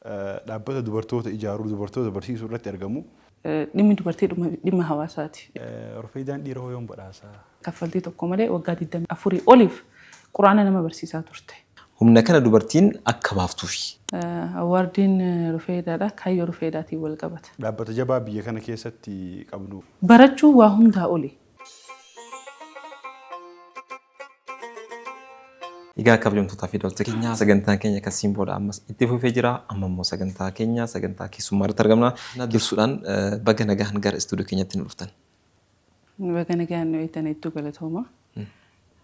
Dhaabbata dubartoota ijaaruu, dubartoota barsiisuu irratti argamu. Dhimmi dubartii dhimma hawaasaati. Rufeydaan dhiira hoo yoom badhaasaa? Kaffaltii tokko malee waggaa 24 oliif Qur'aana nama barsiisaa turte. Humna kana dubartiin akka baaftuufi. Awwaardiin Rufeeydaadha kaayyoo Rufeeydaatiin wal qabata. Dhaabbata jabaa biyya kana keessatti qabnu. Barachuun waa hundaa oli. Egaa kabajamtootaa fi daawwattoota keenya sagantaan keenya kan Simboo dha ammas itti fufee jira. Amma immoo sagantaa keenya sagantaa keessummaa irratti argamna. Dursuudhaan baga nagaan gara istuudiyoo keenyatti nu dhuftan. Baga nagaan nu eegdan hedduu galatooma.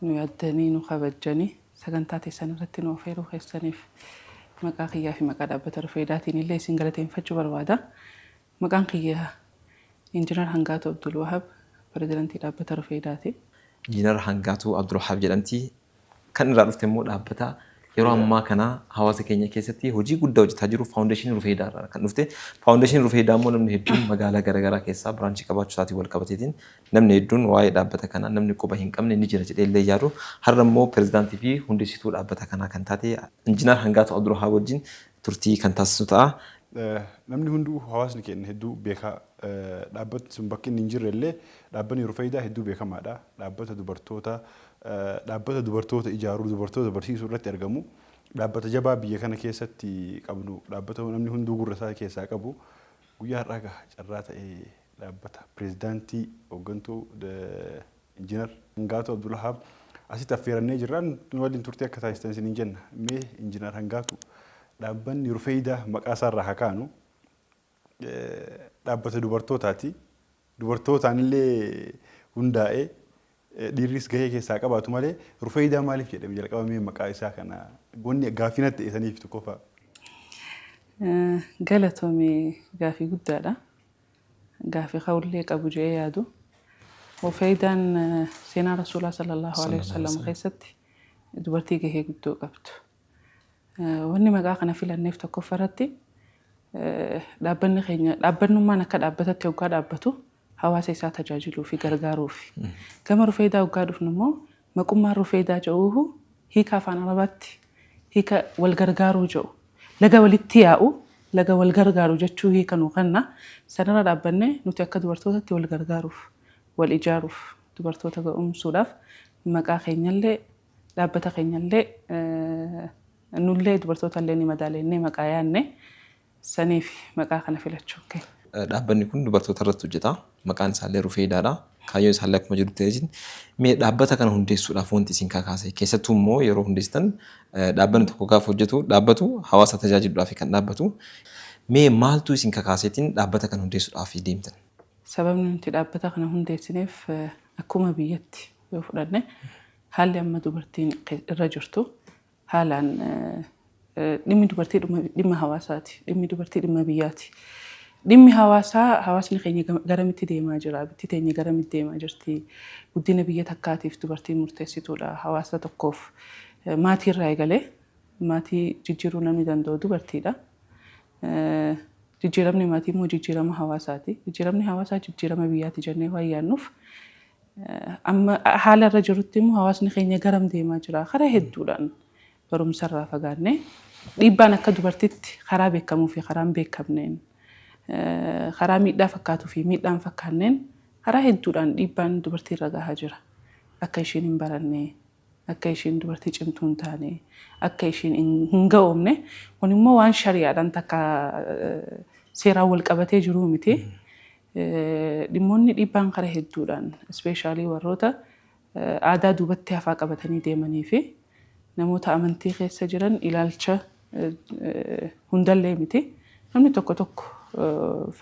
Nu yaaddanii nu kabajjanii sagantaa teessan irratti nu afeeruu keessaniif maqaa kiyyaa fi maqaa dhaabbata Rufeedaatiin illee isin galateeffachuu barbaada. Maqaan kiyya Injinar Hangaatuu Abdulwahab, Pirezidantii dhaabbata Rufeedaati. Injinar Hangaatuu Abdulwahab jedhamti. Kan irraa dhufte immoo dhaabbata yeroo ammaa kana hawaasa keenya keessatti hojii guddaa hojjetaa jiru Faawundeeshinii Rufeedaa irraa kan dhufte. Faawundeeshinii Rufeedaa immoo namni hedduun magaalaa garaagaraa keessaa biraanchii qabaachuu isaatiin wal qabateetiin namni hedduun waa'ee dhaabbata kanaa namni quba hin qabne ni jira jedhee illee yaadu. Har'a immoo pirezidaantii fi hundeessituu dhaabbata kanaa kan taate Injinar Hangaatuu Abdulwahaab wajjin turtii kan taasisu ta'a. Namni hunduu hawaasni keenya hedduu beekaa dhaabbatni sun bakki inni hin jirre illee dhaabbanni Rufeedaa hedduu beekamaadha. Dhaabbata dubartoota dhaabbata dubartoota ijaaruu, dubartoota barsiisuu irratti argamu. Dhaabbata jabaa biyya kana keessatti qabnu, dhaabbata namni hunduu gurra isaa keessaa qabu. Guyyaa har'aa gaha carraa ta'ee dhaabbata pirezidaantii hooggantuu Injinar Hangaatuu Abdulwahaab asitti affeerannee jirra. Nu waliin turtii akka taasistan isiniin jenna. Mee Injinar Hangaatuu dhaabbanni Rufeeydaa maqaa isaarraa haa kaanu dhaabbata dubartootaati. Dubartootaan illee hundaa'ee dhiirris gahee keessaa qabaatu malee Rufeeydaa maaliif jedhame jalqaba mee maqaa isaa kana wanni gaaffii natti ta'e saniif tokkoffaa. Galatoomi gaafii guddaadha. Gaafii ka'ullee qabu jedhee yaadu. Rufeeydaan seenaa Rasuulaa sallallahu alaihi wasallam keessatti dubartii gahee guddoo qabdu. Wanni maqaa kana filanneef tokkoffaa irratti dhaabbanni keenya dhaabbannummaan akka dhaabbatatti hoggaa dhaabbatu hawaasa isaa tajaajiluu fi gargaaruufi. Gama Rufeeydaa hoggaa dhufnu immoo maqummaan Rufeeydaa jedhuuhu hiika afaan Arabaatti hiika wal gargaaruu jedhu. Laga walitti yaa'u, laga wal gargaaru jechuu hiika nuu kenna. Sanarra dhaabbannee nuti akka dubartootatti wal gargaaruuf, wal ijaaruuf, dubartoota ga'oomsuudhaaf maqaa keenyallee dhaabbata keenyallee nullee dubartootallee ni madaala jennee maqaa yaadne saniif maqaa kana filachuun keenya. Dhaabbanni kun dubartoota irratti hojjeta. Maqaan isaallee Rufeedaadha. Kaayyoon isaallee akkuma jiru ta'ee mee dhaabbata kana hundeessuudhaaf wanti isin kakaase keessattuu immoo yeroo hundeessitan dhaabbanni tokko gaafa hojjetu dhaabbatu hawaasa tajaajiluudhaaf kan dhaabbatu. Mee maaltu isin kakaaseetiin dhaabbata kana hundeessuudhaaf deemtan? Sababni nuti dhaabbata kana hundeessineef akkuma biyyatti yoo fudhanne haalli amma dubartiin irra jirtu haalaan dhimmi dubartii dhimma hawaasaati. Dhimmi dubartii dhimma biyyaati. Dhimmi hawaasaa hawaasni keenya garamitti deemaa jira? Biyyi teenya garamitti deemaa jirti? Guddina biyya takkaatiif dubartiin murteessituudha. Hawaasa tokkoof maatii irraa eegalee maatii jijjiiruu namni danda'u dubartiidha. Jijjiiramni maatii immoo jijjiirama hawaasaati. Jijjiiramni hawaasaa jijjiirama biyyaati jennee waan yaadnuuf amma haala irra jirutti immoo hawaasni keenya garam deemaa jira? Karaa hedduudhaan barumsarraa fagaannee dhiibbaan akka dubartitti karaa beekamuu fi karaa hin beekamneen karaa miidhaa fakkaatuu fi miidhaa hin fakkaanneen karaa hedduudhaan dhiibbaan dubartii irra gahaa jira. Akka ishiin hin baranne, akka ishiin dubartii cimtuu hin taane, akka ishiin hin ga'oomne kun immoo waan shari'aadhaan takka seeraan wal qabatee jiruu miti. Dhimmoonni dhiibbaan karaa hedduudhaan ispeeshaalii warroota aadaa duubatti hafaa qabatanii deemanii fi namoota amantii keessa jiran ilaalcha hundallee miti. Namni tokko tokko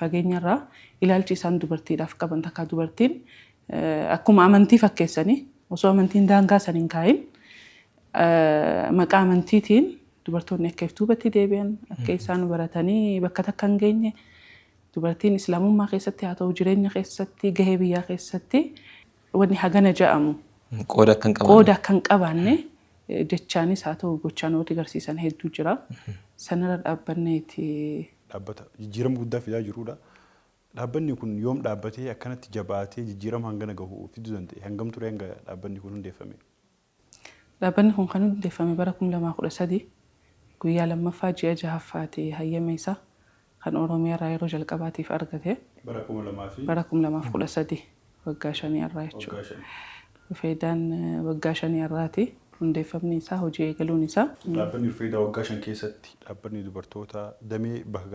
fageenyarraa ilaalchi isaan dubartiidhaaf qaban takka dubartiin akkuma amantii fakkeessanii osoo amantiin daangaa san hin kaa'in maqaa amantiitiin dubartoonni akka if duubatti deebi'an akka isaan baratanii bakka takka hin geenye dubartiin islaamummaa keessatti haa ta'u jireenya keessatti gahee biyyaa keessatti wanni hagana ja'amu Qooda akka hin qabaanne. Qooda akka hin qabaanne jechaanis haa ta'u gochaan warri garsiisan hedduu jira. Sanarra dhaabbanneeti. Dhaabbata jijjiirama guddaa fidaa jirudha. Dhaabbanni kun yoom dhaabbatee akkanatti jabaatee jijjiirama hangana gahu fiduu danda'e? Hangam ture hanga dhaabbanni kun hundeeffame? Dhaabbanni kun kan hundeeffame bara 2013 Guyyaa lammaffaa ji'a jahaffaati hayyama isaa kan Oromiyaa irraa yeroo jalqabaatiif argate. Bara 2000 fi Bara 2013, waggaa 5 irraa jechuudha. Waggaa 5. Rufeedaan waggaa 5 irraati. Hundeeffamni isaa, hojii eegaluun isaa. Dhaabbanni Rufeedaa waggaa 5 keessatti dhaabbanni dubartoota damee bakka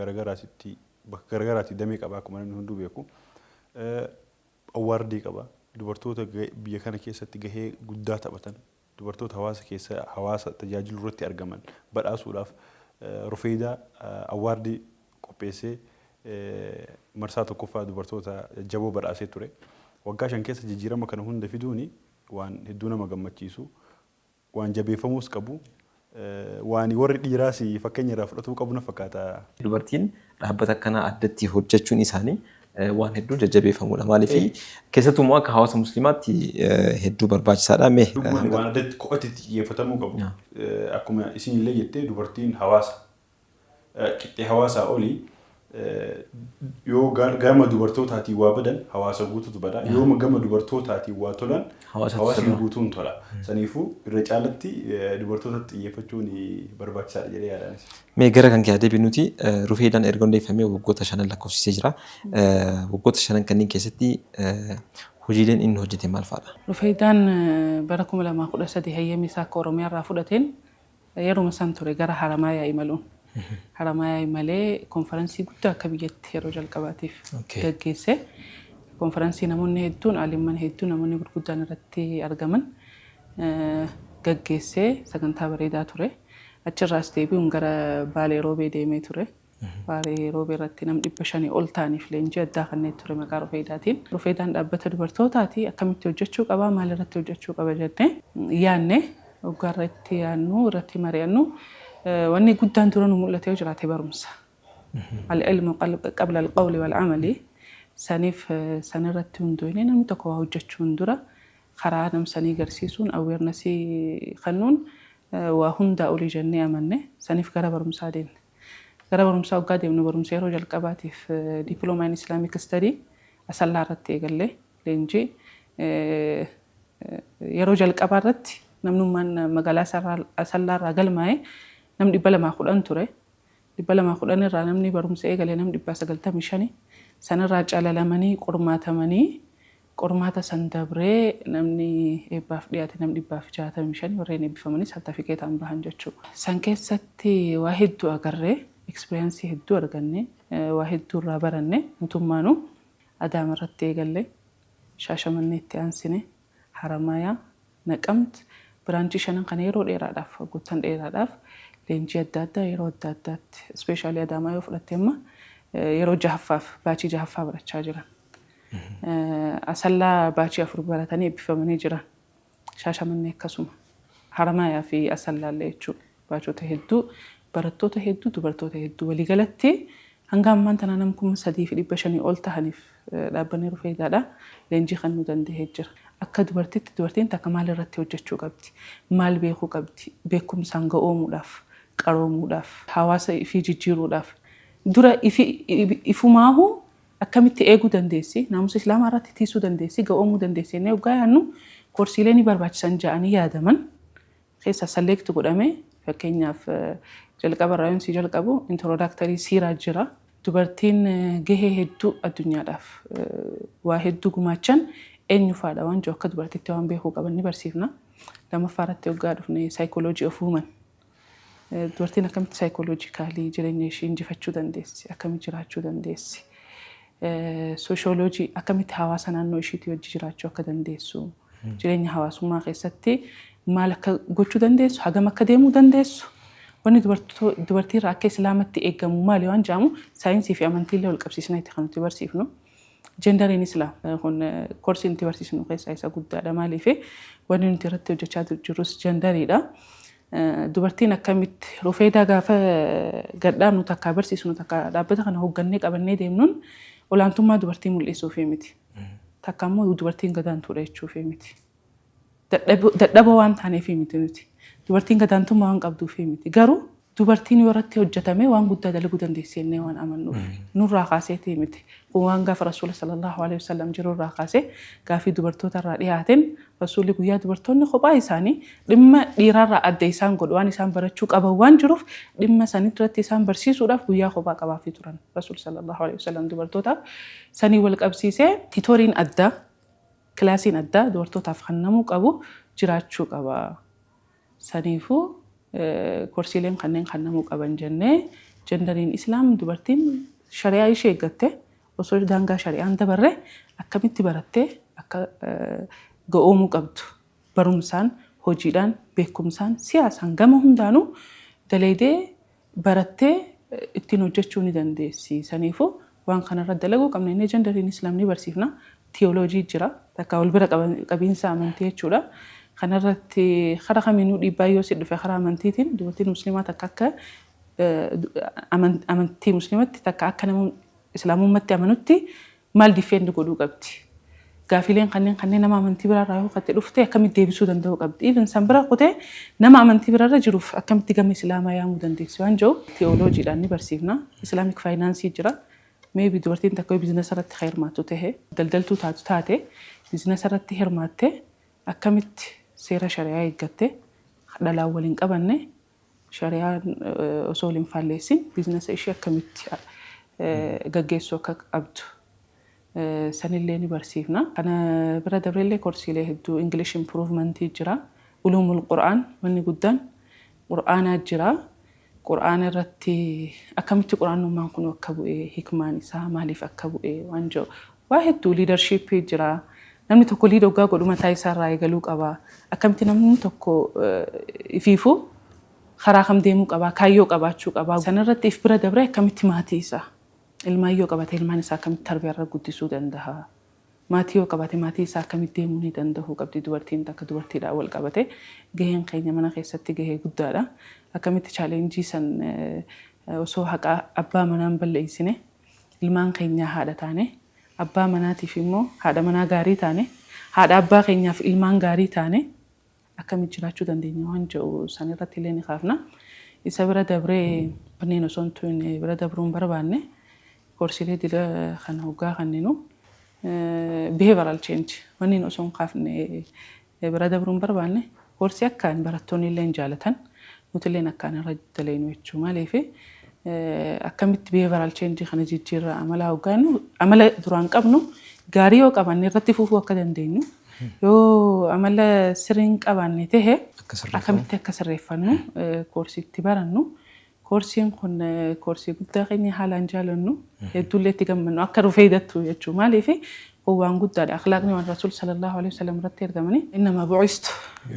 garagaraatti damee qaba, akkuma namni hunduu beeku. Award qaba. Dubartoota biyya kana keessatti gahee guddaa taphatan, dubartoota hawaasa keessa hawaasa tajaajiluu irratti argaman badhaasuudhaaf Rufeedaa award qopheessee marsaa tokkoffaa dubartoota jajjaboo badhaasee ture. Waggaa 5 keessa jijjiirama kana hunda fiduuni waan hedduu nama gammachiisu, waan jabeeffamuus qabu, waan warri dhiiraas fakkeenya irraa fudhatuu qabu na fakkaata. Dubartiin dhaabbata akkanaa addatti hojjechuun isaanii waan hedduu jajjabeeffamudha. Maaliif, keessattuu immoo akka hawaasa musliimaatti hedduu barbaachisaadha. Mee Dhuguma waan addatti kophatti xiyyeeffatamuu qabu. Akkuma isin illee jettee, dubartiin hawaasa qixxee hawaasaa olii. Yoo gama dubartootaatiin waa badan, hawaasa guutuutu bada. Yoo gama dubartootaatiin waa tolan, Hawaasatu hawaasni sirna. guutuun tola. Saniifuu irra caalatti dubartootatti xiyyeeffachuun barbaachisaadha jedhee yaadaanis. Mee gara kan kee deebinuti, Rufeedaan erga hundeeffamee waggoota 5 lakkoofsisee jira. Waggoota 5 kanneen keessatti hojiileen inni hojjete maal fa'aadha? Rufeedaan bara 2013 hayyama isaa akka Oromiyaa irraa fudhateen yeruma san ture gara Haramaayaa imaluun. Haramaayaa imalee konferansii guddaa akka biyyatti yeroo jalqabaatiif gaggeesse. Konferansii namoonni hedduun, alimman hedduun, namoonni gurguddaan irratti argaman gaggeessee sagantaa bareedaa ture. Achirraas deebi'uun gara Baalee Roobee deemee ture. Baalee Roobee irratti nam 500 ol ta'aniif leenjii addaa kanneen ture maqaa Rufeedaatiin. Rufeedaan dhaabbata dubartootaati, akkamitti hojjechuu qaba, maal irratti hojjechuu qaba jennee yaanne. Waggaa irratti yaannu, irratti mari'annu, wanni guddaan dura nu mul'ate yoo jiraate barumsa. العلم قبل القول والعمل. Saniif sanirratti hundoofnee namni tokko waa hojjechuun dura karaa namsanii garsiisuun, awareness kennuun waa hundaa olii jennee amanne. Saniif gara barumsaa deemne. Gara barumsaa waggaa deemnu, barumsa yeroo jalqabaatiif diploma in Islamic study Asallaa irratti eegallee leenjii yeroo jalqabaa irratti namnummaan magaalaa Asallaa irraa galmaa'e nam 210 ture. 210 irraa namni barumsa eegale nam 195. Sanirraa calalamanii, qormaatamanii, qormaata san dabree namni eebbaaf dhiyaate nam 165, warreen eebbifamanii sartifikeetaan bahan jechuudha. San keessatti waa hedduu agarree, experience hedduu arganne, waa hedduu irraa baranne. Mootummaanuu Adaama irratti eegalle, Shaashamannee itti aansine, Haramayaa, Naqamt, branch shanan kana yeroo dheeraadhaaf, waggoottan dheeraadhaaf leenjii adda addaa yeroo adda addaatti, especially Adaamaa yoo fudhatte amma yeroo jahaffaaf, batch jahaffaa barachaa jiran. Asallaa batch afur baratanii eebbifamanii jiran. Shaashamannee akkasuma. Haramayaa fi Asallaallee jechuudha. Batchoota hedduu, barattoota hedduu, dubartoota hedduu, waliigalatti hanga ammaan tana nam 3,500 ol tahaniif dhaabbanni Rufeedaadha. Leenjii kennuu danda'ee jira. Akka dubartiitti dubartiin takka maal irratti hojjechuu qabdi? Maal beekuu qabdi? Beekumsaan ga'oomuudhaaf, qaroomuudhaaf, hawaasa ifii jijjiiruudhaaf. Dura ifumaahu akkamitti eeguu dandeessi? Naamusa Islaamaa irratti tiisuu dandeessi? Ga'oomuu dandeessi? Inni waggaa yaadnu koorsiilee ni barbaachisan ja'anii yaadaman keessa select godhame. Fakkeenyaaf, jalqaba irraa yoon si jalqabu, introductory siiraa jira. Dubartiin gahee hedduu addunyaadhaaf waa hedduu gumaachan eenyu faadha waan jiru, akka dubartiitti waan beekuu qaban ni barsiifna. Lammaffaa irratti waggaa dhufne, psychology of woman. Dubartiin akkamitti psychologically jireenya ishee injifachuu dandeessi? Akkamitti jiraachuu dandeessi? Sociology, akkamitti hawaasa naannoo ishiitii wajji jiraachuu akka dandeessu? Jireenya hawaasummaa keessatti maal akka gochuu dandeessu? Hagam akka deemuu dandeessu? Wanni dubartiirraa akka Islaamatti eegamu maali waan jedhamu, saayinsii fi amantiillee wal qabsiisnee itti kan nuti barsiifnu. Gender in Islam kun koorsii nuti barsiisnu keessaa isa guddaadha. Maaliif, wanni nuti irratti hojjechaa jirrus genderiidha. Dubartiin akkamitti Rufeedaa gaafa gadhaabnu, takkaa barsiisnu, takka dhaabbata kana hooggannee qabannee deemnuun olaantummaa dubartii mul'isuufi miti. Takka immoo dubartiin gadaantuudha jechuufi miti. Dadhaboo waan taaneefi miti nuti. Dubartiin gadaantummaa waan qabduufi miti. Garuu Dubartiin yoo irratti hojjetame waan guddaa dalaguu dandeessi jennee waan amannuuf. Nurraa kaaseetii miti. Kun waan gaafa Rasuula sallallahu alaihi wasallam jiru irraa kaasee gaafii dubartoota irraa dhiyaateen Rasuulli guyyaa dubartoonni kophaa isaanii dhimma dhiiraarraa adda isaan godhu waan isaan barachuu qaban waan jiruuf dhimma sanii irratti isaan barsiisuudhaaf guyyaa kophaa qabaafii turan. Rasuul sallallahu alaihi wasallam dubartootaaf sanii wal qabsiisee tutoriin addaa, kilaasiin addaa dubartootaaf kennamuu qabu jiraachuu qaba. Saniifuu korsiileen kanneen kennamuu qaban jennee, genderiin Islaam, dubartiin shari'aa ishee eeggatte osoo daangaa shari'aan dabarre akkamitti barattee akka ga'oomuu qabdu, barumsaan, hojiidhaan, beekumsaan, siyaasaan, gama hundaanuu dalaydee barattee ittiin hojjechuu ni dandeessi. Saniifuu waan kanarra dalaguu qabna inni genderiin Islaam ni barsiifna. Tiyooloojii jira. Takka wal bira qabiinsa amantii jechuudha. Kanarratti karaa kamiinuu dhiibbaa yoo si dhufe karaa amantiitiin dubartiin musliimaa takka akka amantii musliimatti, takka akka nama islaamummaatti amanutti maal defend godhuu qabdi? Gaafileen kanneen nama amantii biraarraa yoo katte dhufte akkamitti deebisuu danda'uu qabdi? Even san bira kutee nama amantii biraarra jiruuf akkamitti gama islaamaa yaamuu dandeessi waan jiru tiyooloojiidhaan ni barsiifna. Islamic finance jira. Maybe dubartiin takka yoo business irratti hirmaattu tahe, daldaltuu taatu taate, business irratti hirmaatte akkamitti seera shari'aa eeggatte, dhalaan waliin qabanne, shari'aan osoo waliin faalleessin business ishee akkamitti gaggeessuu akka qabdu sanillee ni barsiifna. Kana bira dabreellee korsiilee hedduu, English improvementii jira. Ulumul Qur'aan, wanni guddaan Qur'aanaa jira. Qur'aana irratti akkamitti qur'aanummaan kun akka bu'e, hikmaan isaa maaliif akka bu'e waan jiru waa hedduu. Leadershipii jira. Namni tokko lead hoggaa godhu mataa isaarraa eegaluu qaba. Akkamitti namni tokko ifiifuu karaa kam deemuu qaba, kaayyoo qabaachuu qaba. Sanarratti if bira dabree akkamitti maatii isaa, ilmaan yoo qabate ilmaan isaa akkamitti tarbiyaarra guddisuu danda'a? Maatii yoo qabate maatii isaa akkamitti deemuu ni danda'uu qabdi dubartiin takka? Dubartiidhaan wal qabate gaheen keenya mana keessatti gahee guddaadha. Akkamitti challenge san osoo haqa abbaa manaan balleessine ilmaan keenyaa haadha taane, abbaa manaatiif immoo haadha manaa gaarii taane, haadha abbaa keenyaaf ilmaan gaarii taane akkamitti jiraachuu dandeenya waan jedhu san irratti illee ni kaafna. Isa bira dabree kanneen osoo hin tuqne bira dabruu hin barbaanne, korsiilee dila kana hoggaa kanneenuu behavioral change wanni osoo hin kaafne bira dabruu hin barbaanne, koorsii akkaan barattoonni illee hin jaalatan, nuti illee akkaan irra daleenu jechuudha. Maaliif akkamitti behavioral change kana, jijjiirraa amala hoggaannu, amala duraan qabnu gaarii yoo qabaanne irratti fufuu akka dandeenyu, yoo amala sirrii hin qabaanne tahe akkamitti akka sirreeffannu koorsiitti barannu. Koorsiin kun koorsii guddaa keenya haalaan jaalannu, hedduullee itti gammannu akka rufeedattu jechuudha. Maaliif kun waan guddaadha. Akhlaaqni waan Rasuul sallallahu alaihi wasallam irratti ergamanii innamaa bu'istu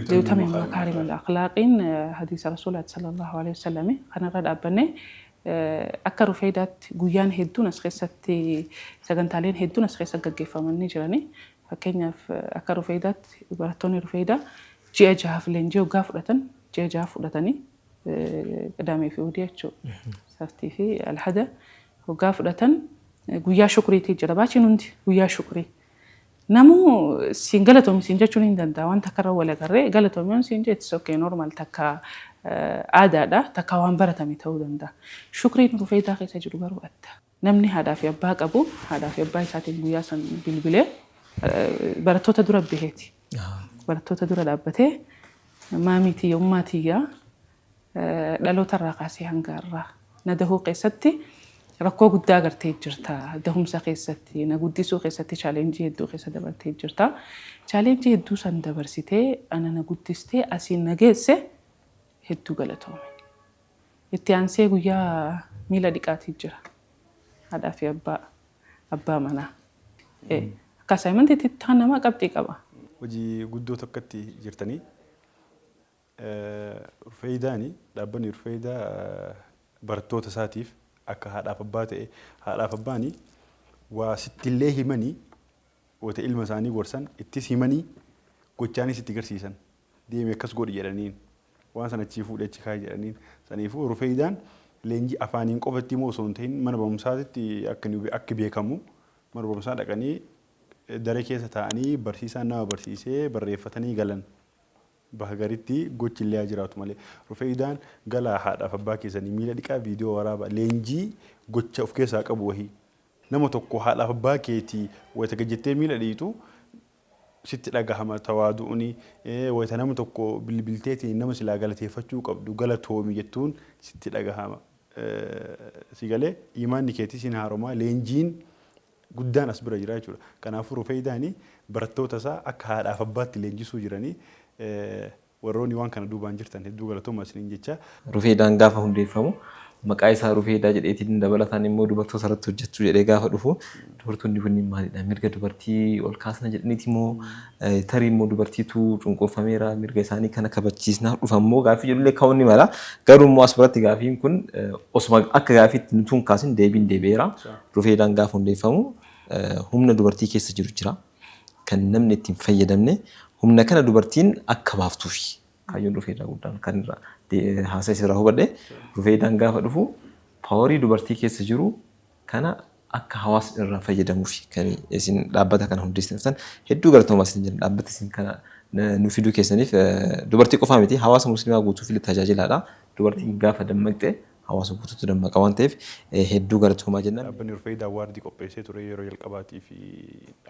liyutammima makaarimal akhlaaqiin, hadiisa Rasuulaati sallallahu alaihi wasallam. Kanarra dhaabbannee akka rufeedaatti guyyaan hedduun as keessatti, sagantaaleen hedduun as keessa gaggeeffamanii jiranii. Fakkeenyaaf akka rufeedaatti barattoonni rufeedaa ji'a 6f leenjii hoggaa fudhatan, ji'a 6 fudhatanii qidaamee fi uhudii jechuudha. Saftii fi alhada hoggaa fudhatan guyyaa shukuriitii jira. Baachiin hundi guyyaa shukurii. Namuu siin galatoomi siin jechuun hin danda'a. Wanta akka irra wal agarree galatoomi yoon siin jette okay, normal, takka aadaadha, takka waan baratame ta'uu danda'a. Shukriin rufeedaa keessa jiru garuu adda. Namni haadhaa fi abbaa qabu haadhaa fi abbaa isaatiin guyyaa san bilbilee barattoota dura baheeti. Barattoota dura dhaabbatee, "Maamii tiyya, ummaa tiyya, dhaloota irraa kaasee hanga irraa na dahuu keessatti rakkoo guddaa agartee jirta. Dahumsa keessatti, na guddisuu keessatti challenge hedduu keessa dabartee jirta. Challenge hedduu san dabarsitee ana na guddistee asiin na geesse, hedduu galatoome." Itti aansee guyyaa miila dhiqaatii jira. Haadhaa fi abbaa manaa. Akka assignmentiitti nama qabxii qaba. Hojii guddoo tokkotti jirtanii. Rufeedaani, dhaabbanni Rufeedaa barattoota isaatiif akka haadhaaf abbaa ta'e, haadhaaf abbaani waa sittillee himanii wata ilma isaanii gorsan ittis himanii gochaanis itti garsiisan, deemi akkas godhi jedhaniin, waan sana achii fuudhee achi kaa'e jedhaniin. Saniifuu Rufeedaan leenjii afaaniin qofatti immoo osoo hin ta'in mana barumsaatti akka beekamu mana barumsaa dhaqanii daree keessa taa'anii barsiisaan nama barsiisee barreeffatanii galan. Bakka garitti gochi illee haa jiraatu malee. Rufeedaan galaa haadhaaf abbaa keessanii miila dhiqaa, viidiyoo waraabaa, leenjii gocha of keessaa qabu wahii. Nama tokko haadhaaf abbaa keetii wayita gajjettee miila dhiitu sitti dhagahama tawaadu'uni, wayita nama tokko bilbilteetiin nama silaa galateeffachuu qabdu galatoomi jettuun sitti dhagahama. Si galee imaanni keetii sin haaromaa, leenjiin guddaan as bira jira jechuudha. Kanaafuu Rufeedaani barattoota isaa akka haadhaaf abbaatti leenjisuu jiranii, warroonni waan kana duubaan jirtan hedduu galatooma isiniin jecha. Rufeedaan gaafa hundeeffamu maqaa isaa Rufeedaa jedheetiin dabalataan immoo dubartoota irratti hojjechuu jedhee gaafa dhufu, dubartoonni kunniin maalidha? Mirga dubartii ol kaasna jedhaniiti immoo tarii immoo dubartiitu cunqurfameera, mirga isaanii kana kabachiisnaaf dhufa immoo gaaffii jedhullee ka'uun ni mala. Garuu immoo as biratti gaaffiin kun osuma akka gaaffiitti nutuun kaasin deebiin deebi'eera. Rufeedaan gaafa hundeeffamu humna dubartii keessa jiru jira. Kan namni ittiin fayyadamne, humna kana dubartiin akka baaftuufi. Kaayyoon Rufeedaa guddaan kan irraa haasaa isirraa hubadhe, Rufeedaan gaafa dhufu power dubartii keessa jiru kana akka hawaasni irraa fayyadamuufi kan isin dhaabbata kana hundeessitan. Hedduu galatoomaa isin jenna dhaabbata isin kana nu fiduu keessaniif. Dubartii qofaa miti, hawaasa musliimaa guutuuf illee tajaajilaadha. Dubartiin gaafa dammaqxe hawaasa guutuutu dammaqa waan ta'eef hedduu galatoomaa jenna. Dhaabbanni Rufeedaa award qopheessee ture yeroo jalqabaatii fi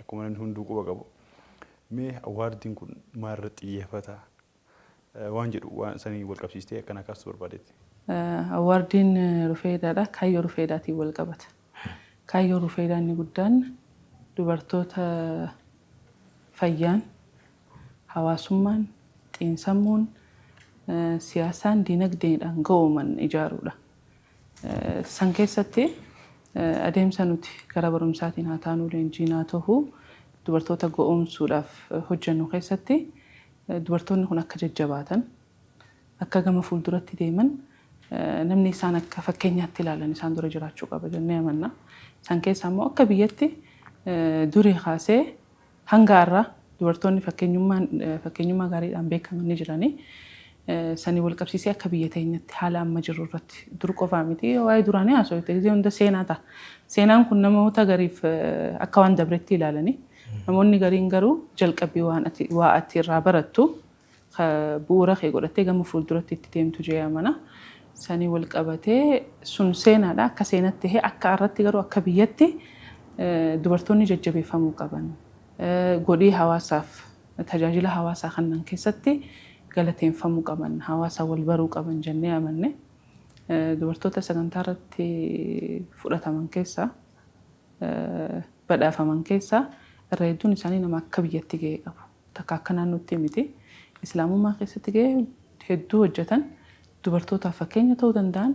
akkuma namni hunduu quba qabu. Mee awardiin kun maalirra xiyyeeffata waan jedhu waan sanii wal qabsiistee akkana kaasuu barbaadetti. Awardiin Rufeedaadha. Kaayyoo Rufeedaatiin wal qabata. Kaayyoo Rufeedaa inni guddaan dubartoota fayyaan, hawaasummaan, xiinsammuun, siyaasaan, diinagdeedhaan ga'ooman ijaaruudha. San keessatti adeemsa nuti gara barumsaatiin haa taanuu, leenjiin haa ta'u, dubartoota ga'oomsuudhaaf hojjennu keessatti dubartoonni kun akka jajjabaatan, akka gama fuulduratti deeman, namni isaan akka fakkeenyaatti ilaalan isaan dura jiraachuu qaba jennee amanna. San keessaa immoo akka biyyatti durii kaasee hanga har'aa dubartoonni fakkeenyummaa gaariidhaan beekaman ni jiranii. Sanii wal qabsiisee akka biyya teenyatti haala amma jiru irratti, dur qofaa miti, waa'ee duraanii haasofte gisee hunda seenaa ta'a. Seenaan kun namoota gariif akka waan dabretti ilaalanii, namoonni gariin garuu jalqabbii waan ati waa ati irraa barattu bu'uura kee godhattee gama fuulduratti itti deemtu jee amana. Sanii wal qabatee sun seenaadha. Akka seenatti ta'ee akka har'atti garuu akka biyyatti dubartoonni jajjabeeffamuu qaban. Godhii hawaasaaf tajaajila hawaasaa kannan keessatti galateeffamuu qaban, hawaasa wal baruu qaban jennee amanne. Dubartoota sagantaa irratti fudhataman keessaa, badhaafaman keessaa irra hedduun isaanii nama akka biyyatti gahee qabu. Takka akka naannootti miti. Islaamummaa keessatti gahee hedduu hojjetan, dubartootaaf fakkeenya ta'uu danda'an,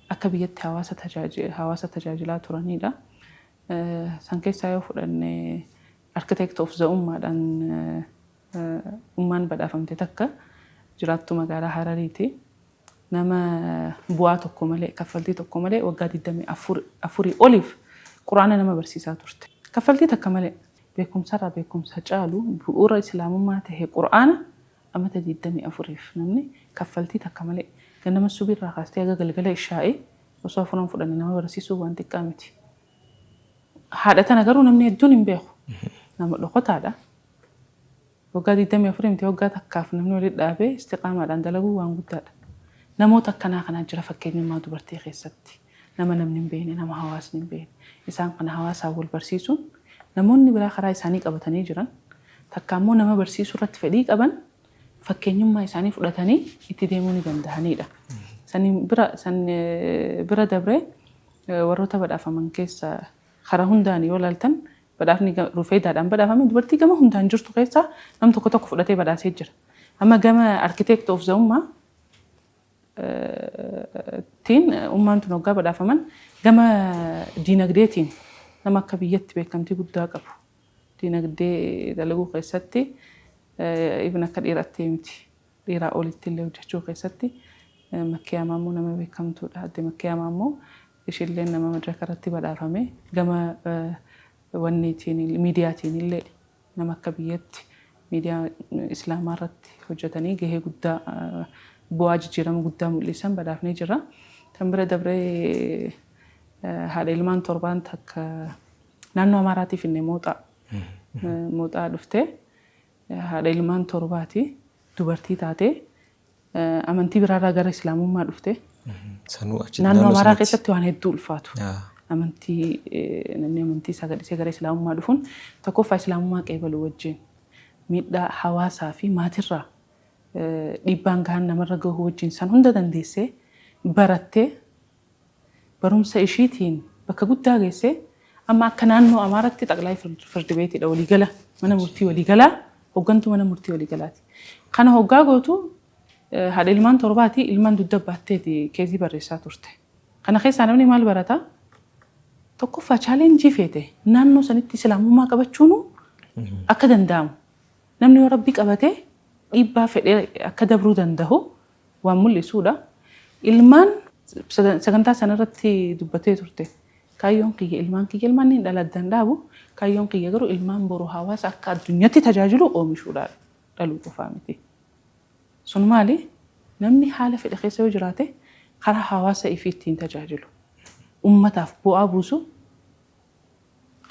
akka biyyatti hawaasa tajaajilaa turanidha. San keessaa yoo fudhanne architect of the ummaadhaan ummaan badhaafamte takka jiraattu magaalaa Harariiti. Nama bu'aa tokko malee, kaffaltii tokko malee waggaa 24 oliif quraana nama barsiisaa turte. Kaffaltii takka malee beekumsarraa beekumsa caalu, bu'uura islaamummaa ta'e quraana amata 24f namni kaffaltii takka malee ganama subiirraa kaastee haga galgala ishaa'ee osoo afuran fudhanne nama barsiisuu waan xiqqaa miti. Haadha tana garuu namni hedduun hin beeku. Nama dhokotaadha. Waggaa 24 miti, waggaa takkaaf namni walitti dhaabee istiqaamaadhaan dalaguu waan guddaadha. Namoota akkanaa kanaa jira fakkeenyummaa dubartii keessatti. Nama namni hin beekne, nama hawaasni hin beekne. Isaan kana hawaasaan wal barsiisuun, namoonni biraa karaa isaanii qabatanii jiran, takka immoo nama barsiisuu irratti fedhii qaban fakkeenyummaa isaanii fudhatanii itti deemuu ni danda'anidha. San bira dabree warroota badhaafaman keessa karaa hundaan yoo ilaaltan, badhaafni Rufeedaadhaan badhaafame dubartii gama hundaan jirtu keessaa nam tokko tokko fudhatee badhaasee jira. Amma gama architect of the ummaa tiin ummaan tun hoggaa badhaafaman, gama diinagdeetiin nama akka biyyatti beekamtii guddaa qabu. Diinagdee dalaguu keessatti even akka dhiiraatti miti, dhiiraa olitti illee hojjechuu keessatti Makkiyaa Maammoo nama beekamtuudha. Adde Makkiyaa Maammoo ishillee nama madraka irratti badhaafame, gama wanniitiin miidiyaatiin illee nama akka biyyatti miidiyaa islaamaa irratti hojjetanii gahee guddaa, bu'aa jijjiirama guddaa mul'isan badhaafnee jira. Kan bira dabree haadha ilmaan torbaan takka naannoo Amaaraatiif inni Mooxaa dhuftee haadha ilmaan torbaati. Dubartii taatee amantii biraarraa gara Islaamummaa dhufte. Sanuu achi Naannoo Amaaraa sanatti. keessatti waan hedduu ulfaatu. Amantii, namni amantii isaa gadhiisee gara Islaamummaa dhufuun tokkoffaa Islaamummaa qeebaluu wajjin miidhaa hawaasaa fi maatirraa dhiibbaan gahaan namarra gahuu wajjin san hunda dandeessee, barattee, barumsa ishiitiin bakka guddaa geessee, amma akka naannoo Amaaraatti xaqlaa firdi beetiidha, waliigala mana murtii waliigalaa, hooggantuu mana murtii waliigalaati. Kana hoggaa gootu haadha ilmaan torbaati, ilmaan dugda baatteeti keezii barreessaa turte. Kana keessaa namni maal barataa? Tokkoffaa challenge feete naannoo sanitti Islaamummaa qabachuun akka danda'amu. Namni yoo Rabbi qabatee dhiibbaa fedhee akka dabruu danda'u waan mul'isuudha. Ilmaan sagantaa sanarratti dubbatee turte. Kaayyoon kiyya ilmaan kiyya, ilmaan ni dhala addaan dhaabu. Kaayyoon kiyya garuu ilmaan boru hawaasa akka addunyaatti tajaajilu oomishuudha, dhaluu qofaa miti. Sun maali? Namni haala fedhe keessa yoo jiraate karaa hawaasa ifii ittiin tajaajilu, ummataaf bu'aa buusu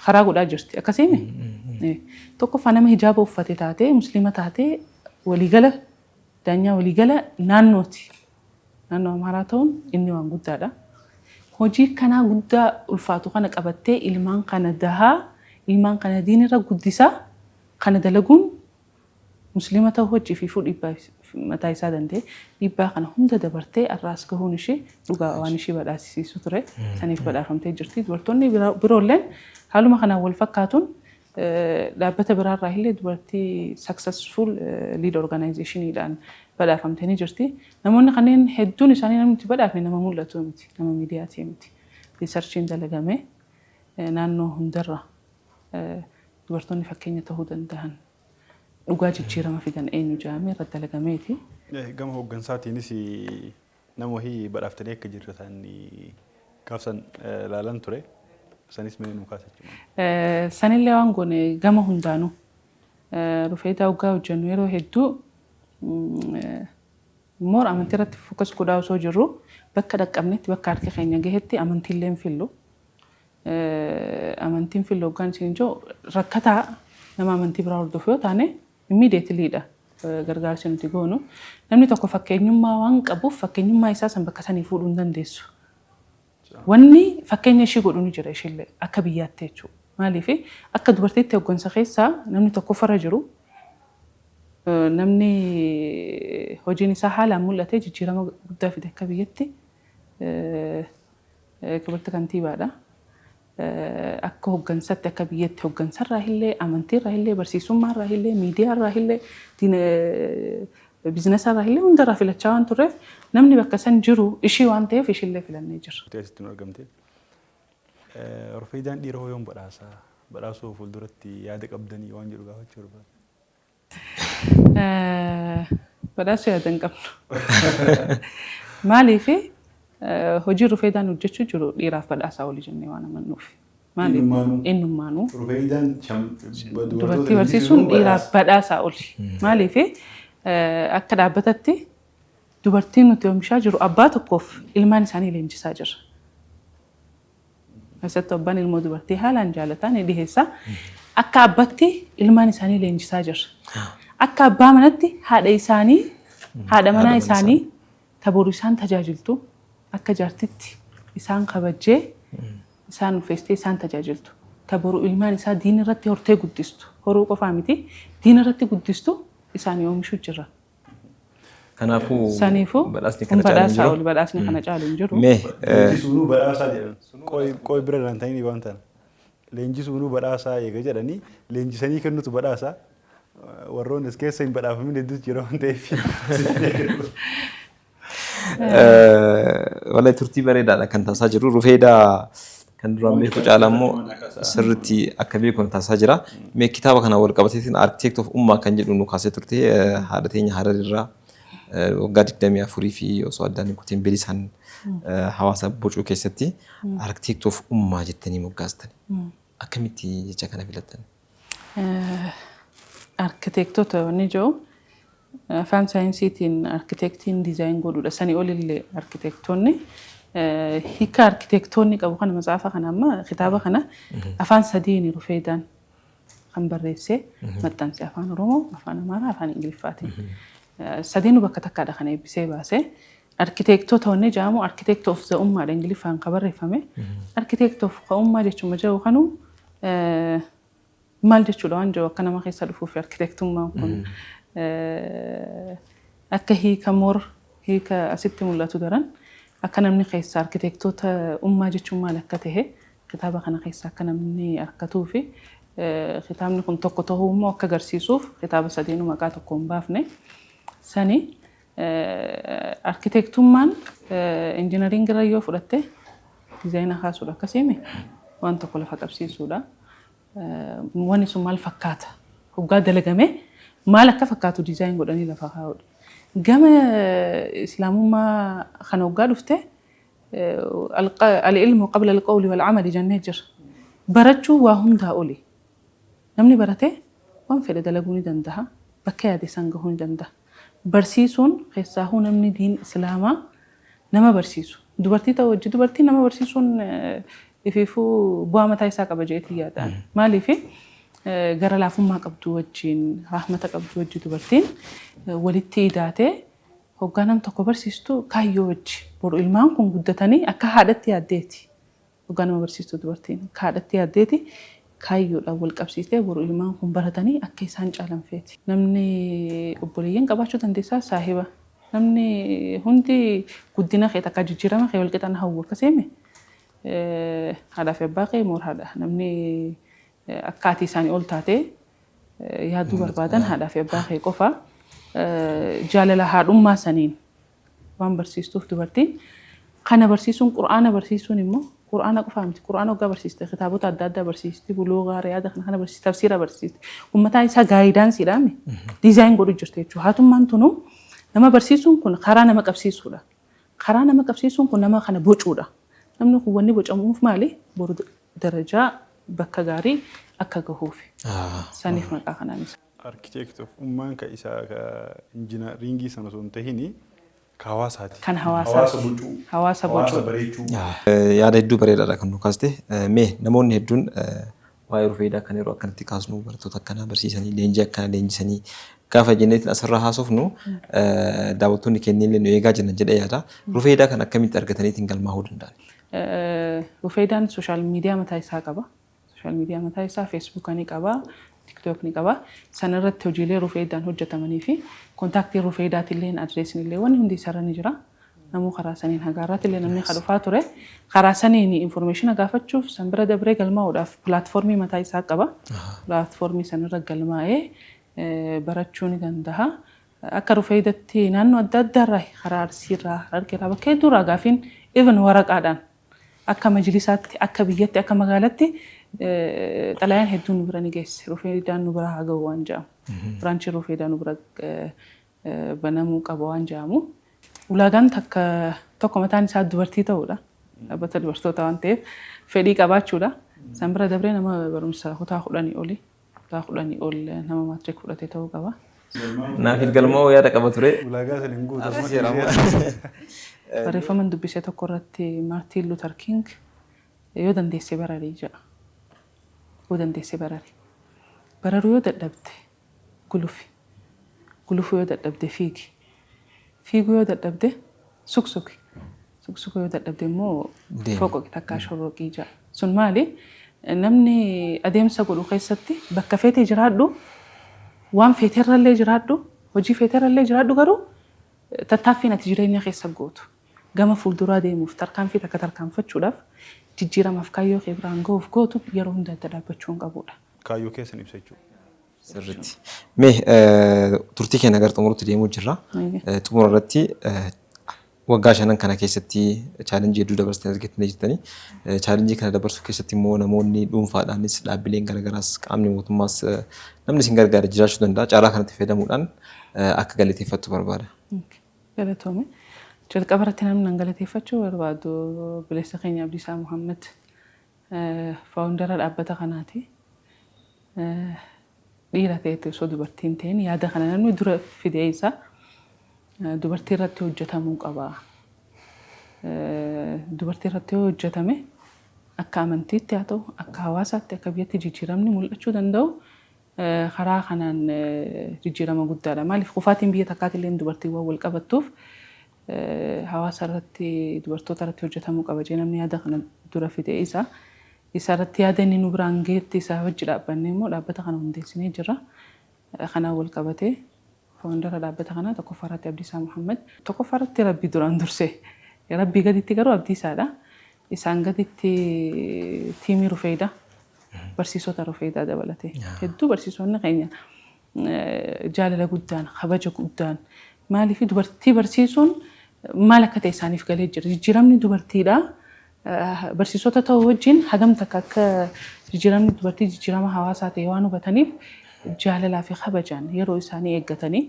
karaa godhaa jirti. Akkasiimi? Tokkoffaa nama hijaaba uffate taatee, Musliima taatee, waliigala daanyaa waliigala naannooti. Naannoo Amaaraa ta'uun inni waan guddaadha. Hojii kanaa guddaa ulfaatu kana qabattee, ilmaan kana dahaa, ilmaan kana diinirra guddisaa kana dalaguun, Musliima ta'uu hojii fi dhiibbaa mataa isaa danda'e, dhiibbaa kana hunda dabartee har'aas gahuun ishee dhugaa waan ishee badhaasisiisu ture. Saniif badhaafamtee jirti. Dubartoonni biroolleen haaluma kanaan wal fakkaatuun dhaabbata biraarraa illee dubartii successful lead organizationiidhaan badhaafamtee ni jirti. Namoonni kanneen hedduun isaanii namni itti badhaafne nama mul'atu miti, nama miidiyaatii miti. Researchiin dalagame naannoo hundarra dubartoonni fakkeenya ta'uu danda'an, dhugaa jijjiirama fidan eenyu jedhamee irratti dalagameeti. Gama hooggansaatiinis nama wahii badhaaftanii akka jirtan gaafsan ilaalan ture. Sanis mee nuu kaasa jechuudha. Sanillee waan goone gama hundaanuu Rufeetaa hoggaa hojjennu yeroo hedduu more amantii irratti focus godhaa osoo jirru, bakka dhaqqabnetti, bakka harki keenya gahetti amantiillee hin fillu. Amantiin fillu hoggaan isin jiru, rakkataa nama amantii biraa hordofu yoo taane immediatelyidha gargaarsi nuti goonu. Namni tokko fakkeenyummaa waan qabuuf fakkeenyummaa isaa san bakka sanii fuudhuu hin dandeessu. Wanni fakkeenya ishii godhu ni jira ishiillee akka biyyaatti jechuudha. Maaliif, akka dubartiitti hooggansa keessaa namni tokkoffarra jiru, namni hojiin isaa haalaan mul'ate, jijjiirama guddaa fide akka biyyatti kibirti kantiibaadha. Akka hooggansatti, akka biyyatti hooggansarraa illee, amantiirraa illee, barsiisummaarraa illee, miidiyaarraa illee, businessarraa illee, hundarraa filachaa waan turreef namni bakka san jiru ishii waan ta'eef ishiillee filannee jirra. Asitti nu argamte. Rufeedaan dhiira hoo yoom badhaasaa? Badhaasuu fuulduratti yaada qabdanii waan jedhu gaafachuu barbaada. Badhaasuu yaada hin qabnu. Maaliif, hojii Rufeedaan hojjechuu jiru dhiiraaf badhaasaa olii jennee waan amannuuf. Maaliif? Eenyummaanuu. Rufeedaan dubartii barsiisuun dhiiraaf badhaasaa oli. Maaliif, akka dhaabbatatti dubartiin nuti oomishaa jiru abbaa tokkoof ilmaan isaanii leenjisaa jira. Keessattuu abbaan ilmoo dubartii haalaan jaalataa ni dhiheessa. Akka abbatti ilmaan isaanii leenjisaa jira. Akka abbaa manatti haadha isaanii, haadha manaa isaanii taboru isaan tajaajiltu, akka jaartitti isaan kabajjee, isaan ulfeessitee isaan tajaajiltu, taboru ilmaan isaa diin irratti hortee guddistu, horuu qofaa miti, diin irratti guddistu isaanii oomishuu jira. Kanaafuu Saniifuu badhaasni kun kana caalu hin badhaasaa jiru. oli badhaasni kana caalu hin jiru. Mee Leenjisuunuu badhaasaa jedhan. Qoy bira irraan ta'anii waan ta'an. Leenjisuunuu badhaasaa eega jedhanii, leenjisanii kennutu badhaasaa. Warroonni as keessa hin badhaafamin hedduutu jira waan ta'eef. Wallahi turtii bareedaadha kan taasisaa jiru. Rufeedaa kan duraan beeku caalaa immoo sirriitti akka beeku na taasisaa jira. Mee kitaaba kana wal qabateetiin Architect of Ummaa kan jedhu nu kaasee turte, haadha teenya Hararirraa waggaa 24 fi osoo addaan hin kutiin bilisaan hawaasa bocuu keessatti Architect of Ummaa jettanii moggaastan. Akkamitti jecha kana filattan? Arkiteektota wanni jiru afaan saayinsiitiin arkiteektiin design godhuudha. Sanii olillee arkiteektonni hiika arkiteektoonni qabu kana matsaafa kana, amma kitaaba kana afaan sadiin Rufeedaan kan barreessee maxxanse: afaan Oromoo, afaan Amaaraa, afaan Ingiliffaatiin. Sadeenu bakka takkaadha kan eebbisee baase. Arkiteektoota wanni jedhamu Architect of the Ummaadha Ingiliffaan kan barreeffame. Architect of the Ummaa jechuun jedhu kanu maal jechuudha waan jiru akka nama keessa dhufuuf, arkiteektummaan kun akka hiika moor hiika asitti mul'atu daran akka namni keessa arkiteektoota ummaa jechuun maal akka tahe kitaaba kana keessa akka namni argatuu fi kitaabni kun tokko ta'uu immoo akka agarsiisuuf kitaaba sadeenuu maqaa tokko hin baafne. Sani arkiteektummaan engineering irra yoo fudhatte diizaayina kaasuudha, akkasiimi waan tokko lafa qabsiisuudha. Wanni sun maal fakkaata? Hoggaa dalagame maal akka fakkaatu design godhanii lafa kaa'uudha. Gama islaamummaa kana hoggaa dhufte, العلم قبل القول والعمل jennee jira. Barachuu waa hundaa oli. Namni barate waan fedhe dalaguu ni danda'a. Bakka yaade san gahuu ni danda'a. Barsiisuun keessaahuu namni diin islaamaa nama barsiisu. Dubartii ta'uu wajji dubartii nama barsiisuun ifiifuu bu'aa mataa isaa qaba jedheetii yaadaan. Maaliif, gara laafummaa qabdu wajjin, rahmata qabdu wajji, dubartiin walitti idaatee hoggaa nam tokko barsiistu kaayyoo wajji boru ilmaan kun guddatanii akka haadhatti yaaddeeti. Hoggaa nama barsiistu dubartiin akka haadhatti yaaddeeti, kaayyoodhaan wal qabsiistee boru ilmaan kun baratanii akka isaan caalan feeti. Namni obboleeyyan qabaachuu dandeessaa saahiba. Namni hundi guddina kee takka jijjiirama kee wal qixan hawwu akkasiimi. Haadhaa fi abbaa kee moor haadha. Namni akka ati isaanii ol taatee yaaduu barbaadan haadhaa fi abbaa kee qofa. Jaalala haadhummaa saniin waan barsiistuuf dubartiin kana barsiisuun, qur'aana barsiisuun immoo qur'aana qofaa miti. Qur'aana hoggaa barsiiste kitaabota adda addaa barsiisti, buluugaa, riyaada kana kana barsiisti, tafsiira barsiisti. Kun mataa isaa guidance iidhaami design godhu jirti jechuudha. Haatummaan tunu nama barsiisuun kun karaa nama qabsiisuudha. Karaa nama qabsiisuun kun nama kana bocuudha. Namni kun wanni bocamuuf maali? Boru darajaa bakka gaarii akka gahuuf. Saniif maqaa kanaan isa. Architect of Ummaan ka isaa ka engineering sana osoo hin tahini ka hawaasaati. Kan hawaasaati. Hawaasa bocuu. Hawaasa Hawaasa bocuu. bareechuu. Yaada hedduu bareedaadha kan nu kaaste. Mee namoonni hedduun waa'ee Rufeedaa kan yeroo akkanatti kaasnu, barattoota akkanaa barsiisanii, leenjii akkanaa leenjisanii gaafa jenneetiin asirraa haasofnu, daawwattoonni keenya illee nu eegaa jiran jedhee yaada. Rufeedaa kan akkamitti argataniitiin galmaa'uu danda'an? Rufeedaan social media mataa isaa qaba. Social media mataa isaa Feesbuuka ni qaba, TikTok ni qaba. Sana irratti hojiilee Rufeedaan hojjetamanii fi contact ii Rufeedaatillee, address iin illee, wanni hundi isarra ni jira. Namuu karaa saniin hagaarraatti illee namni dhufaa ture. Karaa saniin information gaafachuuf, san bira dabree galmaa'uudhaaf platform ii mataa isaa qaba. Platform ii sanirra galmaa'ee barachuu ni danda'a. Akka Rufeedatti naannoo adda addaarraa, karaa Arsiirraa, Harargeerraa, bakka hedduurraa gaafiin even waraqaadhaan akka majlisaatti, akka biyyatti, akka magaalatti xalayaan hedduun nu bira ni geesse. Rufeedaan nu bira haa gahu waan jedhamu. Branch iin Rufeedaa nu bira banamuu qaba waan jedhamu. Ulaagaan takka tokko mataan isaa dubartii ta'uudha. Dhaabbata dubartoota waan ta'eef fedhii qabaachuudha. San bira dabree nama barumsa kutaa 10 oli. Kutaa 10 ol nama matric fudhate ta'uu qaba. Naaf galmaa'uu yaada qaba ture. Ulaagaa san hin guutu. Barreeffaman dubbisee tokko irratti Maartiin Luther King "Yoo dandeesse bararii" jedha. Yoo dandeesse barari. Bararuu yoo dadhabde gulufi. Gulufuu yoo dadhabde fiigi. Fiiguu yoo dadhabde suksuki. Suksukuu yoo dadhabde immoo foqoqi takkaa shorroqii jedha. Sun maali? Namni adeemsa godhu keessatti bakka feetee jiraadhu, waan feeterrallee jiraadhu, hojii feeterrallee jiraadhu, garuu tattaaffiin ati jireenya keessa gootu gama fuulduraa deemuuf, tarkaanfii takka tarkaanfachuudhaaf, jijjiiramaaf, kaayyoo kee biraan gahuuf gootu yeroo hunda adda dhaabbachuu hin qabudha. Kaayyoo keessan ibsa jechuudha. Sirriitti. Mee turtii keenya gara xumurutti deemuu jirra. Xumura irratti waggaa shanan kana keessatti challenge ii hedduu dabarsitanii as geettanii jirtanii. Challenge ii kana dabarsuu keessatti immoo namoonni dhuunfaadhaanis, dhaabbileen garaagaraas, qaamni mootummaas, namni isin gargaare jiraachuu danda'a. Carraa kanatti fayyadamuudhaan akka galateeffattu barbaada. Galatoome. Jalqaba irratti namni nan galateeffachuu barbaadu obboleessa keenya Abdiisaa Muhammad, founder a dhaabbata kanaati. Dhiira ta'etti osoo dubartiin ta'in yaada kana namni dura fidee isaa dubartii irratti hojjetamuu qaba. Dubartii irratti yoo hojjetame akka amantiitti haa ta'u, akka hawaasaatti, akka biyyatti jijjiiramni mul'achuu danda'u. Karaa kanaan jijjiirama guddaadha. Maaliif kufaatiin biyya takkaatillee dubartiiwwan wal qabattuuf hawaasa irratti, dubartoota irratti hojjetamuu qaba jee namni yaada kana dura fide isa. Isa irratti yaada inni nu biraan geetti isaa wajji dhaabbannee immoo dhaabbata kana hundeessinee jirra. Kanaan wal qabatee founder dhaabbata kanaa tokkoffaa irratti Abdiisaa Muhammad. Tokkoffaa irratti Rabbi duraan dursee. Rabbii gaditti garuu Abdiisaadha. Isaan gaditti tiimii Rufeeydaa, barsiisota Rufeeydaa dabalatee. Hedduu barsiisonni keenya jaalala guddaan, kabaja guddaan, maaliif dubartii barsiisuun maal akka ta'e isaaniif galee jira. Jijjiiramni dubartiidha. Barsiisota ta'uu wajjin hagam takka akka jijjiiramni dubartii jijjiirama hawaasaa ta'e waan hubataniif jaalalaa fi kabajaan yeroo isaanii eeggatanii,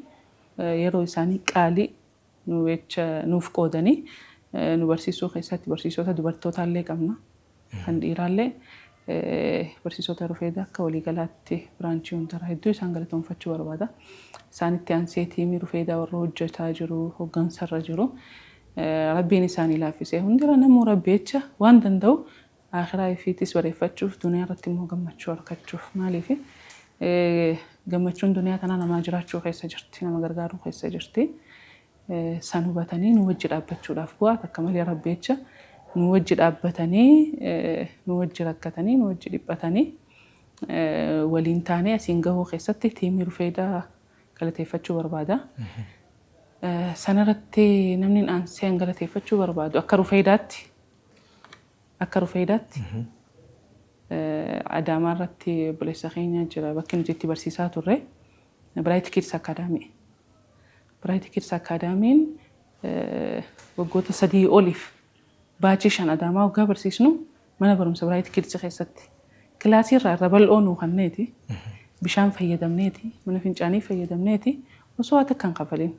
yeroo isaanii qaalii nuuf qoodanii nu barsiisuu keessatti barsiisota dubartootaallee qabna. Kan dhiiraallee barsiisota Rufeedaa akka waliigalaatti branchii hundarraa hedduu isaan galatoomfachuu barbaada. Isaanitti aansee tiimii Rufeedaa warra hojjetaa jiru, hooggansarra jiru. Rabbiin isaanii laaffisee hundira namuu Rabbi jecha waan danda'u akhiraa ifiitis bareeffachuuf, duniyaa irratti immoo gammachuu argachuuf. Maaliif gammachuun duniyaa tanaa namaa jiraachuu keessa jirti, nama gargaaruu keessa jirti. San hubatanii nu wajji dhaabbachuudhaaf bu'aa takka malee Rabbi jecha nu wajji dhaabbatanii, nu wajji rakkatanii, nu wajji dhiphatanii waliin taanee asiin gahuu keessatti tiimii Rufeedaa galateeffachuu barbaada. Sanarratti namni aansee galateeffachuu barbaadu akka Rufeedaatti Adaamaa irratti obboleessa keenya jira, bakki nuti itti barsiisaa turre, Bright Kids Academy. Bright Kids Academyn waggoota 3 oliif batch 5 Adaamaa waggaa barsiisnu mana barumsa Bright Kids keessatti kilaasii irraa irra bal'oo nuu kenneeti, bishaan fayyadamneeti, mana fincaanii fayyadamneeti, osoo haa takka hin kafalin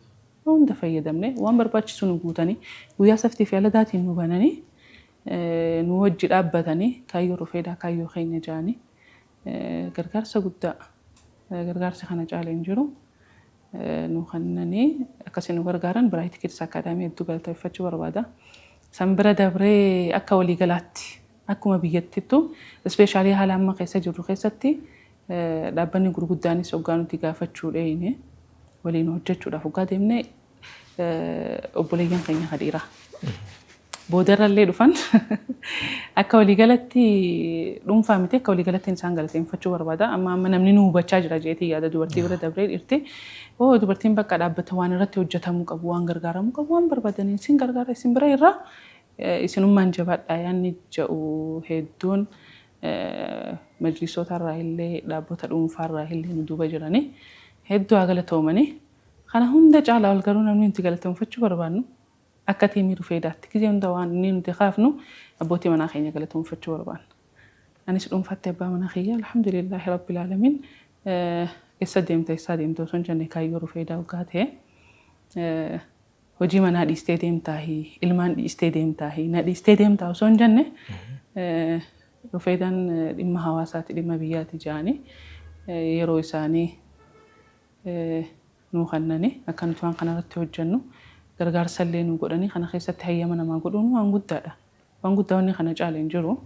hunda fayyadamne, waan barbaachisu nu guutanii, guyyaa saftii fi aladaatiin nu bananii, nu wajji dhaabbatanii, kaayyoo Rufeedaa kaayyoo keenya jaanii gargaarsa guddaa, gargaarsa kana caala hin jiru, nu kennanii akkasii nu gargaaran Bright Kids Academy hedduu galateeffachuu barbaada. San bira dabree akka waliigalaatti, akkuma biyyatittu, especially haala amma keessa jirru keessatti, dhaabbanni gurguddaanis hoggaa nuti gaafachuu dheeyne, waliin hojjechuudhaaf hoggaa deemne, obboleeyyan keenya kadhiiraa. Boodarrallee dhufan akka waliigalatti dhuunfaa miti, akka waliigalatti isaan galateeffachuu barbaada. Amma amma namni nu hubachaa jira jeetii yaada, dubartii bira dabree dhirti. Oo, dubartiin bakka dhaabbata waan irratti hojjetamuu qabu, waan gargaaramuu qabu, waan barbaadanii isin gargaara, isin bira irraa isinummaan jabaadha yaanni jedhu hedduun majlisoota irraa illee, dhaabbata dhuunfaa irraa illee nu duuba jiranii hedduu haa galatoomanii. Kana hunda caalaa ol garuu namni nuti galatoomfachuu barbaannu akka tiimii Rufeedaatti gisee hunda waan inni nuti kaafnu abbootii manaa keenya galatoomfachuu barbaanna. Anis dhuunfaatti abbaa manaa kiyya, alhamdulillaahi rabbil aalamiin, eessa deemta, eessaa deemta osoo hin jenne, kaayyoo Rufeedaa waggaa ta'e hojii manaa dhiistee deemtaahi, ilmaan dhiistee deemtaahi, na dhiistee deemtaa osoo hin jenne, Rufeedaan dhimma hawaasaati, dhimma biyyaati jedhanii yeroo isaanii nuu kennanii akka nuti waan kanarratti hojjennu gargaarsa illee nu godhanii, kana keessatti hayyama namaa godhuun waan guddaadha. Waan guddaa wanni kana caala hin jiru.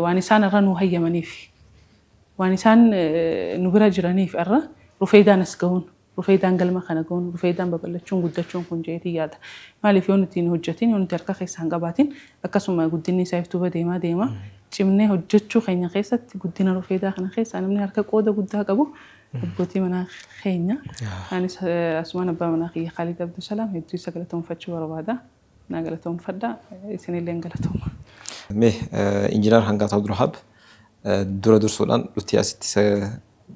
Waan isaan irra nu hayyamaniif, waan isaan nu bira jiraniif irra Rufeedaan as gahuun, Rufeedaan galma kana gahuun, Rufeedaan babal'achuun, guddachuun kun jeetii yaada. Maaliif yoo nuti hin hojjetin, yoo nuti harka keessaa hin qabaatin, akkasuma guddinni isaa iftuuba deemaa deema. Cimnee hojjechuu keenya keessatti guddina Rufeedaa kana keessaa namni harka qooda guddaa qabu abbootii manaa keenya. Anis asumaan abbaa manaa kiyya Khaalid Abdusalaam hedduu isa galatoomfachuu barbaada. Na galatoomfadha. Isinillee galatooma. Mee Injiinar Hangaataa Abdulwahab, dura dursuudhaan dhuftee asitti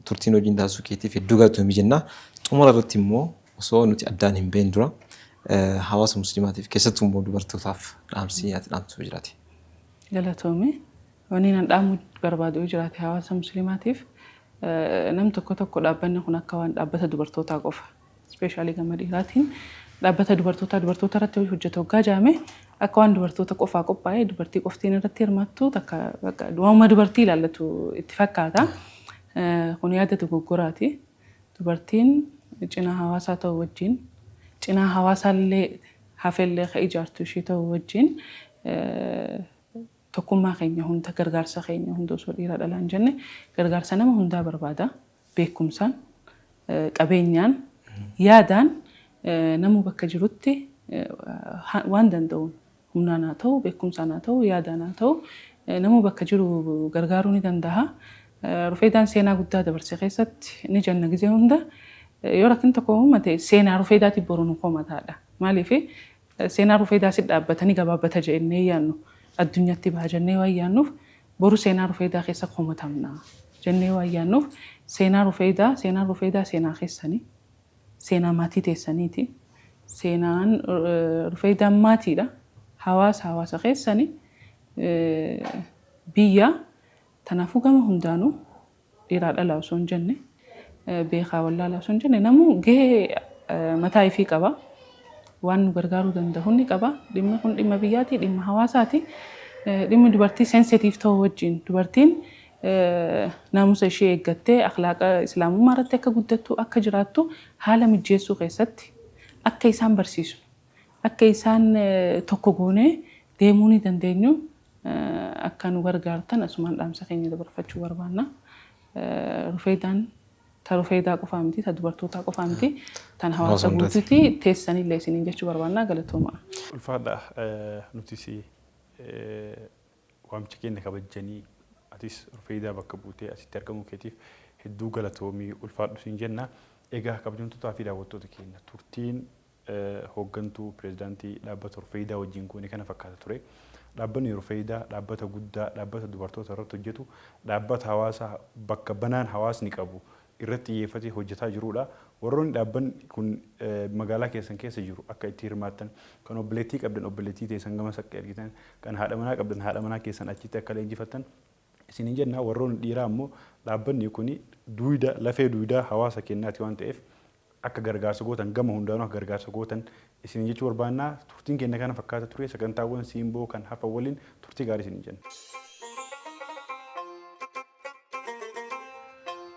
turtiin hojiin taasisuu keetiif hedduu galatoomii jenna. Xumura irratti immoo osoo nuti addaan hin bahin dura hawaasa musliimaatiif, keessattuu immoo dubartootaaf dhaamsi ati dhaamtu jiraate. Galatoomii. Wanni nan dhaamuu barbaadu yoo jiraate hawaasa musliimaatiif, nam tokko tokko dhaabbanni kun akka waan dhaabbata dubartootaa qofa. Especially gama dhiiraatiin dhaabbata dubartootaa, dubartoota irratti hojjetu hoggaa jaame, akka waan dubartoota qofaa qophaa'ee, dubartii qoftiin irratti hirmaattu takka waanuma dubartii ilaallatu itti fakkaata. Kun yaada dogoggoraati. Dubartiin cinaa hawaasaa ta'uu wajjin, cinaa hawaasaallee hafellee ka ijaartu ishee ta'uu wajjin, tokkummaa keenya hunda, gargaarsa keenya hunda, osoo dhiira dhalaan jenne gargaarsa nama hundaa barbaada. Beekumsaan, qabeenyaan, yaadaan namuu bakka jirutti waan danda'uun humnaan haa ta'u, beekumsaan haa ta'u, yaadaan haa ta'u, namuu bakka jiru gargaaruu ni danda'a. Rufeedaan seenaa guddaa dabarse keessatti ni jenna gizee hunda yoo rakkin tokko uumate seenaa Rufeedaatiif boru nu komataadha. Maaliif seenaa Rufeedaa si dhaabbatanii gabaabbata jennee yaannu addunyaatti baha jennee waan yaannuuf boru seenaa Rufeedaa keessa komatamna jennee waan yaannuuf seenaa Rufeedaa seenaan Rufeedaa seenaa keessanii seenaa maatii teessaniiti. Seenaan Rufeedaan maatiidha. Hawaasa hawaasa keessanii biyya tanaafuu gama hundaanuu dhiiraa dhalaa osoo hin jenne beekaa wallaalaa osoo hin jenne namuu gahee mataa ifii qaba. Waan nu gargaaruu danda'u ni qaba. Dhimmi kun dhimma biyyaati, dhimma hawaasaati. Dhimmi dubartii sensitive ta'uu wajjin dubartiin naamusa ishee eeggattee akhlaaqa islaamummaa irratti akka guddattu akka jiraattu haala mijeessuu keessatti akka isaan barsiisnu akka isaan tokko goonee deemuu ni dandeenyu akka nu gargaartan asumaan dhaamsa keenya dabarfachuu barbaanna. Rufeedaan ta Rufeedaa qofaa miti, ta dubartootaa qofaa miti, tan hawaasa guutuuti teessanillee isiniin jechuu barbaanna galatooma. Ulfaadha nutis waamicha keenya kabajjanii atis Rufeedaa bakka buutee asitti argamuu keetiif hedduu galatoomii ulfaadhu siin jenna. Egaa kabajamtootaa fi daawwattoota keenya turtiin hooggantuu pireezidaantii dhaabbata Rufeedaa wajjin goone kana fakkaata ture. Dhaabbanni Rufeedaa dhaabbata guddaa dhaabbata dubartoota irratti hojjetu dhaabbata hawaasaa bakka banaan hawaasni qabu irratti xiyyeeffatee hojjetaa jirudha. Warroonni dhaabbanni kun magaalaa keessan keessa jiru akka itti hirmaattan kan obboleettii qabdan obboleettii teessan gamas akka ergitan kan haadha manaa qabdan haadha manaa keessan achitti akka leenjifattan isiniin jenna. Warroonni dhiiraa immoo dhaabbanni kun duwida lafee duwidaa hawaasa keenyaati waan ta'eef akka gargaarsa gootan gama hundaanuu akka gargaarsa gootan isiniin jechuu barbaannaa. Turtiin keenya kana fakkaata ture sagantaawwan siimboo kan hafan waliin turtii gaarii isiniin jenna.